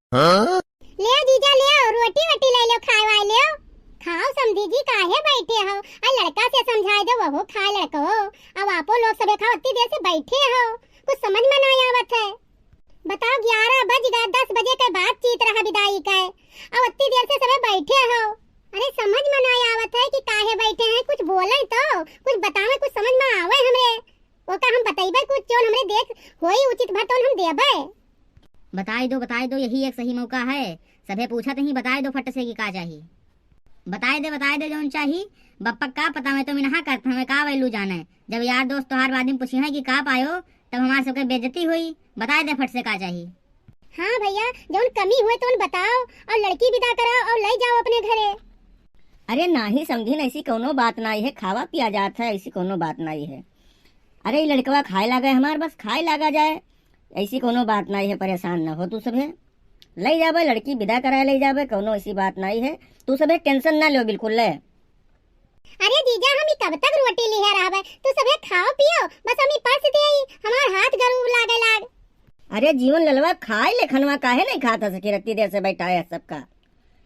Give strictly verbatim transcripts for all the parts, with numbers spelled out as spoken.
लेव जीजा, लेव, रोटी वोटी लइ लेव, खाए वाए लेव। खाओ समधी जी, काहे बैठे हो? आ लड़का से समझाए दो, वहू खाए लड़को। अब आपो लोग सभे खाओ, अत्ती देर से बैठे हो, कुछ समझ में नाहीं आवत है। बताओ, ग्यारह बज गए, दस बजे के बातचीत रहा विदाई के, अब अत्ती देर से सभे बैठे हो। अरे समझ में नाहीं आवत है कि काहे बैठे हैं, कुछ बोले तो, कुछ बतावे, कुछ समझ में आवे हमरे। ओका हम बतइबे कुछ, जौन हमरे देख होई उचित भर तौन हम देबे। बताइ दो, बताइ दो, यही एक सही मौका है। सभे पूछत ही, बताइ दो फट से कि का चाही। बताइ दे, बताइ दे जौन चाही। बप्पा का पता, मैं तो मिनहा करत हमें का वैलू जाने। जब यार दोस्त तोहार बाद में पूछी हैं कि का पायो, तब हमार सबके बेइज्जती होई। बताइ दे फट से का चाही। हाँ भइया, जौन कमी होए तौन बताओ और लड़की विदा कराओ और लइ जाओ अपने घरे। अरे नाहीं समधिन, ऐसी कौनो बात नाहीं है, खावा पिया जात है, ऐसी कौनो बात नाहीं है। अरे, ई लड़कवा खाए लागे हमार, बस खाए लागा जाए, ऐसी कौनो बात नाहीं है, परेशान न हो तू सभे। लइ जाबे, लड़की विदा कराए लइ जाबे, कौनो ऐसी बात नाहीं है, तू सभे tension ना लो बिल्कुल ले। अरे जीजा, हम ई कब तक रोटी लिहे रहबे? तू सभे खाओ पियो, बस हम ई परस देई, हमार हाथ गरू लागे लाग। अरे जीवन ललवा, खाए ले खनवा, काहे नाहीं खात है सखी, रत्ती देर से बैठा है सबका।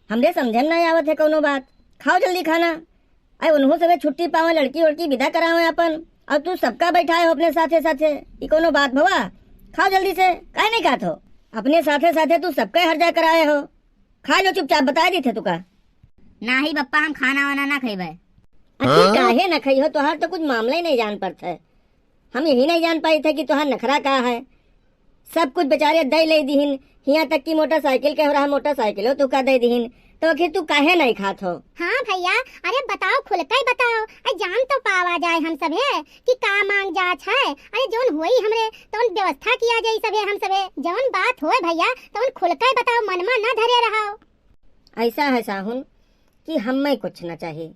हमरे समझे में नाहीं आवत है कौनो बात। खाओ जल्दी खाना। अरे उनहू सभे छुट्टी पावे, लड़की उड़की विदा करावे अपन, और तू सबका बैठाए हो अपने साथे साथे। ई कौनो बात भवा? खाओ जल्दी से, काहे नाहीं खात हो? अपने साथे साथे तू सबका हर जाए कराए हो। खा लो चुपचाप, बताइ दी थे तुका। नाहीं बप्पा, हम खाना वाना ना खइबे। अरे हाँ? काहे ना खइहो? तोहार तो कुछ मामला ही नाहीं जान पड़त है। हम यही नाहीं जान पाइत है कि तोहार नखरा का है। सब कुछ बेचारे दइ लइ दिहिन, हियाँ तक कि मोटरसाइकिल के हो रहा, मोटरसाइकिलो तुका दइ दिहिन, तो आखिर तू काहे नाहीं खात हो? हाँ भइया, अरे बताओ, खुल के बताओ, अरे जान तो पावा जाए हम सभे कि का माँग जात है। अरे जौन होई हमरे, तौन व्यवस्था किया जाई सभे हम सभे। जौन बात होए भइया, तौन खुल के बताओ, मन मा ना धरे रहो। ऐसा है साहुन कि हम्मे कुछ न चाही,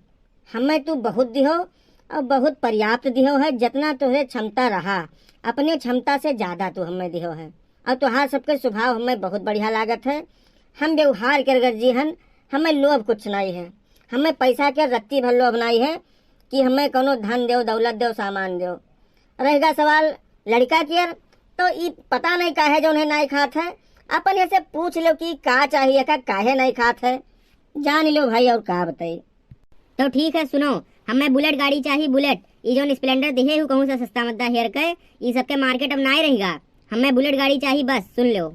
हम्मे तू बहुत दिहो और बहुत पर्याप्त दिहो है, जितना तोहरे क्षमता रहा, अपने क्षमता से ज्यादा तू हम्मे दिहो है। और तोहार सबके स्वभाव हम्मे बहुत बढ़िया लागत है। हम व्यवहार के अगर जी हन, हम्मे लोभ कुछ नाहीं है, हम्मे पैसा के रत्ती भर लोभ नाहीं है कि हम्मे कौनो धन देव, दौलत देव, सामान देव। रहेगा सवाल लड़का के, तो ई पता नाहीं काहे जौन है नाहीं खात है, अपन ऐसे पूछ लो कि का चाहिए, का काहे नाहीं खात है, जान लो भाई, और का बताई। तो ठीक है, सुनो, हम्मे बुलेट गाड़ी चाही, बुलेट। ई जौन स्प्लेंडर दिहे हु कहूँ से सस्ता मद्दा हेर के, ई सबके मार्केट अब नाहीं रहेगा। हम्मे बुलेट गाड़ी चाही बस, सुन लो।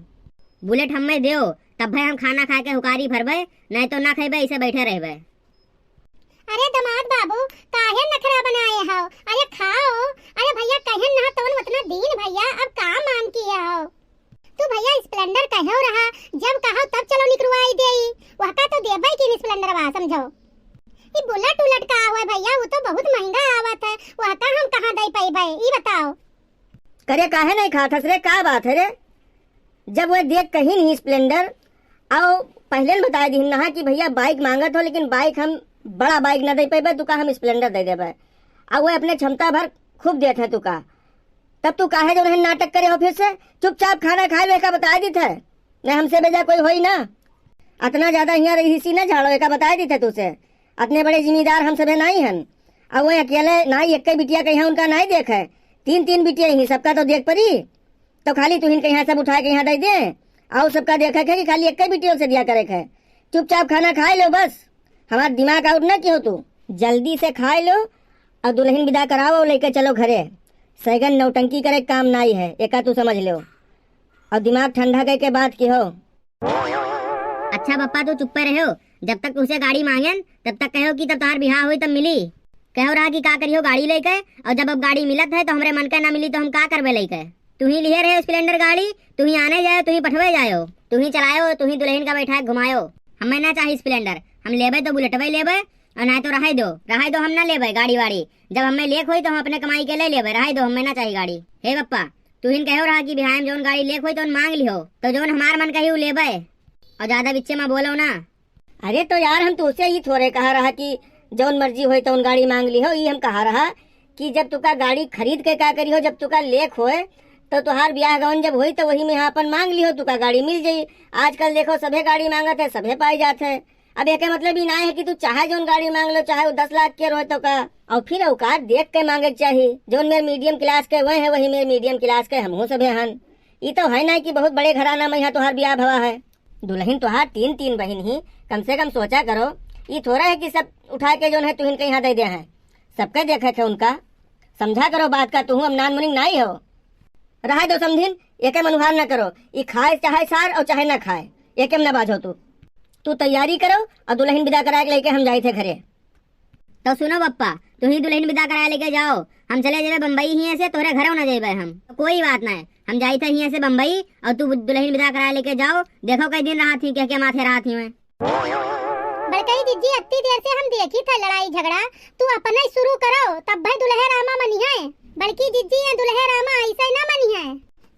बुलेट हम्मे देओ, तब भाई हम खाना खा के हुकारी भरबे, नाहीं तो ना खइबे, ऐसे बैठे रहबे। अरे दमाद बाबू, काहे नखरा बनाए हो? अरे खाओ। अरे भइया, कहेन ना तौन उतना दिन भइया, अब का माँग किए हो? तू भइया स्प्लेंडर कहेउ रहा, जब कहो तब चलो निकरवाई देई। वहका तो देबे की स्प्लेंडरवा, समझो। ई बुलेट उलेट का होए भइया, वो तो बहुत महंगा आवत है, वहका हम कहाँ दे पइबे, ई बताओ। करे काहे नाहीं खात हस रे, का बात है रे? जब वह देख कहीं नहीं स्प्लेंडर, आओ पहले न बताए दिहिन नहा कि भइया बाइक माँगत हो, लेकिन बाइक हम बड़ा बाइक न दे पइबे, तुका हम स्प्लेंडर दे देबे। आ वह अपने क्षमता भर खूब देत है तुका। तब तू काहे जौन है नाटक करे हो फिर से? चुपचाप खाना खाए लो, एका बताए दीत है, नहीं हमसे बेजा कोई होई ना। अतना ज्यादा हियाँ रही हिस्सी ना झाड़ो, एका बताए दीत है तुसे। अतने बड़े जिम्मेदार हम सभे नाहीं हन। अब वह अकेले नाहीं, एक्के बिटिया कहिया उनका नाहीं देख है, तीन तीन बिटिया ही, सबका तो देख परी। तो खाली तुहिन कहिया सब उठाए कहिया दे दे, और सबका देखे के कि खाली एक्के बिटियों से दिया करे के है। चुपचाप खाना खाए लो बस, हमार दिमाग आउट ना किहो तू। जल्दी से खाए लो और दुल्हन विदा कराओ, लेके चलो घरे। सैगन नौटंकी करे के काम नाहीं है, एका तू समझ लो। और दिमाग ठंडा करके बात किहो। अच्छा पप्पा, तू चुप्पे रहो, जब तक तुसे गाड़ी माँगेन, तब तक कहो कि तब तोहार बियाह होई तब मिली। कहो रहा कि का करियो गाड़ी लेके, और जब अब गाड़ी मिलत है तो हमरे मन के ना मिली तो हम का करबे लेके? तू ही लिहे रहे स्प्लेंडर गाड़ी, तू ही आने जायो, तू ही पठवे जायो, तू ही चलायो, तू ही दुल्हन का बैठाए घुमायो। हमें ना चाही स्प्लेंडर, हम लेबे तो बुलेटवे लेबे, और ना तो रहे दो, रहे दो, हम ना लेबे गाड़ी वाड़ी। जब हमें लेक होई तो हम अपने कमाई के ले लेबे, रहे दो, हमें ना चाही गाड़ी। हे पप्पा, तू ही कहो रहा कि बिहाय में जौन गाड़ी लेक होई तौन माँग लिहो, तो जौन हमार मन कही उ लेबे, और ज्यादा बिच्चे मा बोलो ना। अरे तो यार, हम तुसे ई थोरे कहा रहा कि जौन मर्जी होई तौन गाड़ी माँग लिहो, ई हम कहा रहा कि जब तुका गाड़ी खरीद के का करिहो, जब तुका लेक होए तो तुहार बियाह गवन जब होई तो वही में यहाँ अपन माँग लिहो, तुका गाड़ी मिल जाई। आजकल देखो सभे गाड़ी माँगत है, सभे पाई जात है। अब एके मतलब ई नाहीं है कि तू चाहे जौन गाड़ी माँग लो, चाहे वो दस लाख के रोए तो का। और फिर औकात देख के माँगे के चाही। जौन मेर medium class के वह है, वही मेर medium class के हमहू सभे हन। ई तो है नाहीं कि बहुत बड़े घराना में यहाँ तुहार बियाह भवा है। दुलहिन तोहार तीन तीन बहिन ही, कम से कम सोचा करो। ई थोड़ा है कि सब उठा के जौन है तुहिन के यहाँ दे दे हैं, सबके देखे थे उनका। समझा करो बात का, तुहू अब नान मुनिंग नाई हो। रहा दो समधिन, एके मनुहार न करो, ई खाए चाहे सार और चाहे ना खाए, एके में न बाझो तू। तू तैयारी करो और दुलहिन विदा कराए के लेके हम जाई थे घरे। तो सुनो बप्पा, तू ही दुलहिन विदा कराए लेके जाओ, हम चले जेबे बम्बई हियाँ से, तोहरे घरे न जेबे हम। कोई बात ना है, हम जाई थे हियाँ से बम्बई और तू दुलहिन विदा कराए लेके जाओ। देखो कई दिन रहा थी, के के माथे रहा थी मैं। बड़कई जिज्जी, अत्ती देर से हम देखी थे लड़ाई झगड़ा, तू अपने शुरू करो, तब भाई दुलहे रामा मनिहे। बड़की जिज्जी, ये दुलहे रामा ऐसे ना मनिहे।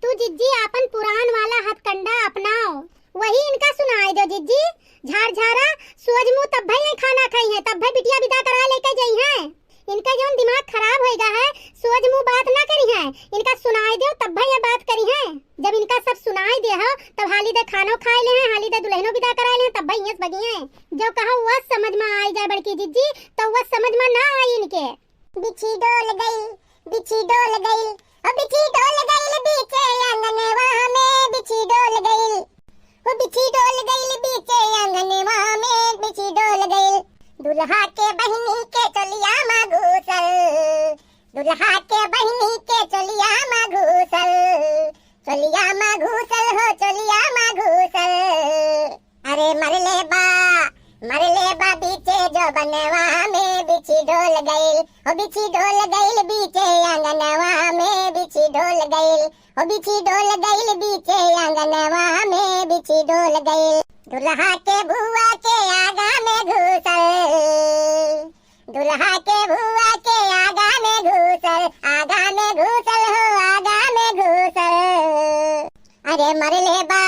तू जिज्जी आपन पुरान वाला हथकंडा अपनाओ, वही इनका सुनाए दो जिज्जी। झार झारा, सोज मुँह तब भाई ये खाना खाई है, तब भाई बिटिया विदा करा लेके जाई है। इनका जौन दिमाग खराब होइगा है, सोज मुँह बात ना करी है, इनका सुनाए दो तब भाई ये बात करी है। जब इनका सब सुनाए दे हो, तब हाली दे खानो खाए ले हैं, हाली दे दुलहिनो विदा कराए ले हैं, तब भाई यस बगी हैं। जो कहा वह समझ में आई जाए बड़की जिज्जी, तो वह समझ में ना आई इनके। बिछी डोल गई, बिछी डोल गई, ओ बिछी डोल गई, बीचे आंगनवा में बिछी डोल गई, ओ बिछी डोल गई, बीचे आंगनवा में बिछी डोल गई। दुल्हा के बहिनी के चोलिया में घुसल, दुल्हा के बहिनी के चोलिया में घुसल, चोलिया में घुसल हो, चोलिया में घुसल। अरे मरले बा, मरले बा बीचे जो बनवा में बिछी डोल गइल, हो बिछी डोल गइल बीचे आंगनवा में बिछी डोल गइल, हो बिछी डोल गइल बीचे आंगनवा में बिछी डोल गइल। दुल्हा के बुआ के आगा में घुसल, दुल्हा के बुआ के आगा में घुसल, आगा में घुसल हो, आगा में घुसल। अरे मरले बा,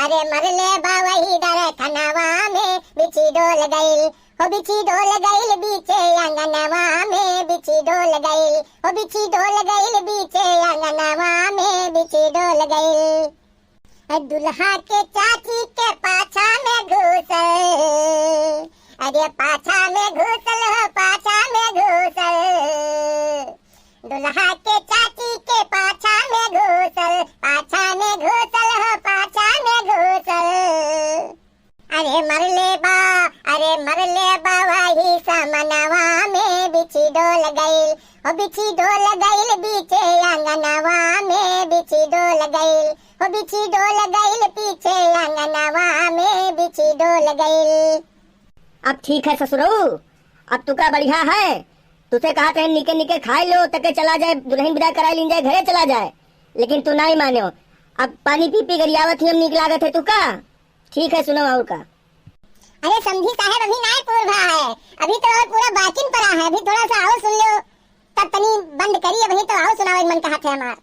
अरे मरले बा वही दर खनवा में बिछी डोल गइल, हो बिछी डोल गइल बीचे आंगनवा में बिछी डोल गइल, हो बिछी डोल गइल बीचे आंगनवा में बिछी डोल गइल। दुल्हा के चाची के पाछा में घुसल, अरे पाछा में घुसल हो, पाछा में घुसल। दुल्हा के चाची के पाछा में घुसल, पाछा में घुसल हो, पाछा में घुसल। अरे मरले बा, अरे मरले बा वही समनवा में बिछी डोल गइल, हो बिछी डोल गइल बीचे आंगनवा में बिछी डोल गइल, हो बिछी डोल गइल बीचे आंगनवा में बिछी डोल गइल। अब ठीक है ससुरऊ, अब तुका बढ़िया है, तुसे कहा थे निके निके खाए लो, तके चला जाए, दुलहिन विदा कराए लीन जाए, घरे चला जाए, लेकिन तू नाई मान्यो। अब पानी पी पी गरियावत ही हम नीक लागत है तुका। ठीक है, सुनो और का। अरे समधी साहेब, अभी नाई पूर भा है, अभी तो और पूरा बाकिन पड़ा है, अभी थोड़ा सा और सुन लो, तब तनी बंद करी, अभी तो और सुनावे मन कहा थे हमार।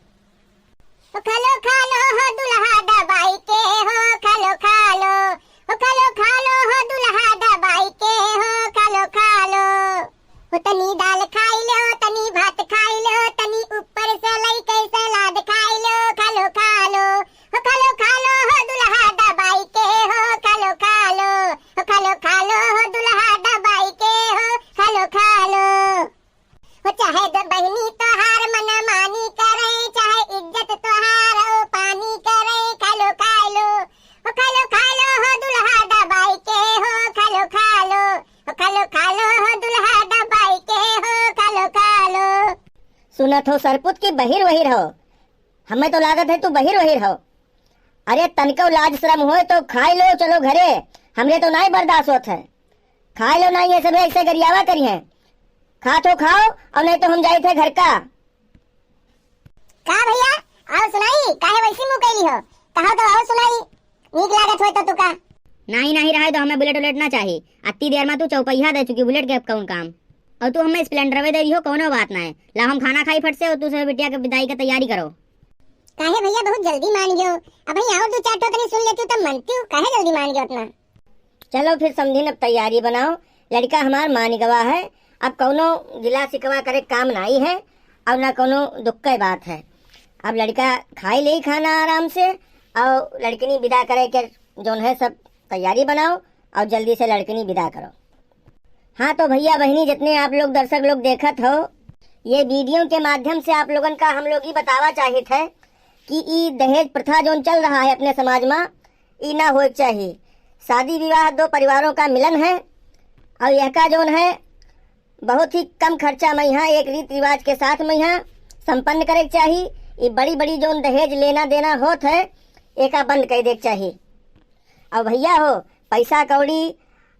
ओ खालो खालो हो दुल्हा दबाई के हो, खालो खालो, ओ खालो खालो हो दुल्हा दबाई के हो, खालो खालो। हो तनी दाल खाई लो, तनी भात खाई लो, तनी ऊपर से लई के सलाद खाई लो, खालो खालो। हो खालो खालो हो दुल्हा दबाई के हो, खालो खालो। हो खालो खालो हो दुल्हा दबाई के हो, खालो खालो। हो चाहे दो बहिनी तोहार मनमानी करे, चाहे इज्जत तोहार ओ पानी करे, खालो खालो। हो खालो खालो हो दुल्हा दबाई के हो, खालो खालो। हो खालो खालो हो दुल्हा दबाई के हो, खालो खालो। सुनत हो सरपुत की बहिर वहिर हो, हमें तो लागत है तू बहिर वहिर हो। अरे तनिको लाज शरम होए तो खाई लो, चलो घरे, हमरे तो नाई बर्दाश्त होत है। खाई लो नाई, ये सब ऐसे गरियावा करी हैं। खा तो खाओ और नहीं तो हम जाई थे घर का। का भैया, और सुनाई, काहे वैसी मुँह कैली हो? कहो तो और सुनाई, नीक लागत होए तो तुका। नहीं, नहीं, रहे दो, हमें बुलेट उलेट ना चाही। अत्ती देर में तू चौपहिया दे चुकी, बुलेट के अब कौन काम? और तू हमें स्प्लेंडरवे दे दियो, कौनो बात ना है। ला हम खाना खाई फट से और तू सब बिटिया के विदाई के तैयारी करो। काहे भैया बहुत जल्दी मान गयो? अब भैया और दो चार ठो तनी सुन लेती तब मनती हूँ, काहे जल्दी मान गयो इतना? चलो फिर समधिन, अब तैयारी बनाओ, लड़का हमार मान गवा है, अब कौनो गिला शिकवा करे काम नाई है और ना कौनो दुख के बात है। अब लड़का खाई ले खाना आराम से और लड़किनी विदा करे के जौन है सब तैयारी बनाओ और जल्दी से लड़किनी विदा करो। हाँ तो भैया बहिनी, जितने आप लोग दर्शक लोग देखत हो, ये वीडियो के माध्यम से आप लोगन का हम लोग ई बतावा चाहित है कि ई दहेज प्रथा जौन चल रहा है अपने समाज में, ई ना होए के चाही। शादी विवाह दो परिवारों का मिलन है और यह का जौन है बहुत ही कम खर्चा में यहाँ एक रीति रिवाज के साथ में यहाँ संपन्न करे के चाही। ई बड़ी बड़ी जौन दहेज लेना देना होत है एका बंद कर दे के चाही। और भैया हो, पैसा कौड़ी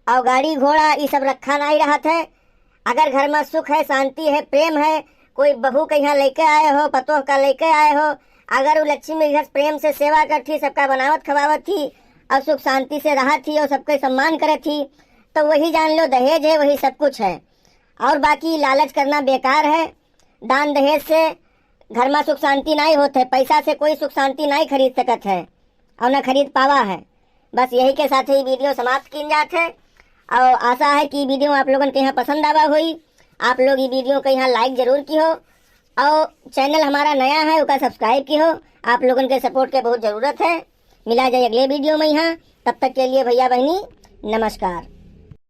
और गाड़ी घोड़ा ई सब रखा नहीं रहत है। अगर घर में सुख है, शांति है, प्रेम है, कोई बहू के यहाँ लेके आए हो, पतोह का लेके आए हो, अगर वो लक्ष्मी के घर प्रेम से सेवा करत ही, सबका बनावत खवावत ही और सुख शांति से रहत ही और सबके सम्मान करत ही, तो वही जान लो दहेज है, वही सब कुछ है। और बाकी लालच करना बेकार है। दान दहेज से घर में सुख शांति नहीं होत है, पैसा से कोई सुख शांति नहीं खरीद सकत है और ना खरीद पावा है। बस यही के साथ ही वीडियो समाप्त कीन जात है और आशा है कि वीडियो आप लोगन के यहाँ पसंद आवा होई। आप लोग ये वीडियो के यहाँ लाइक जरूर की हो और चैनल हमारा नया है, ओका सब्सक्राइब की हो। आप लोगन के सपोर्ट के बहुत जरूरत है। मिला जाए अगले वीडियो में यहाँ, तब तक के लिए भैया बहनी नमस्कार।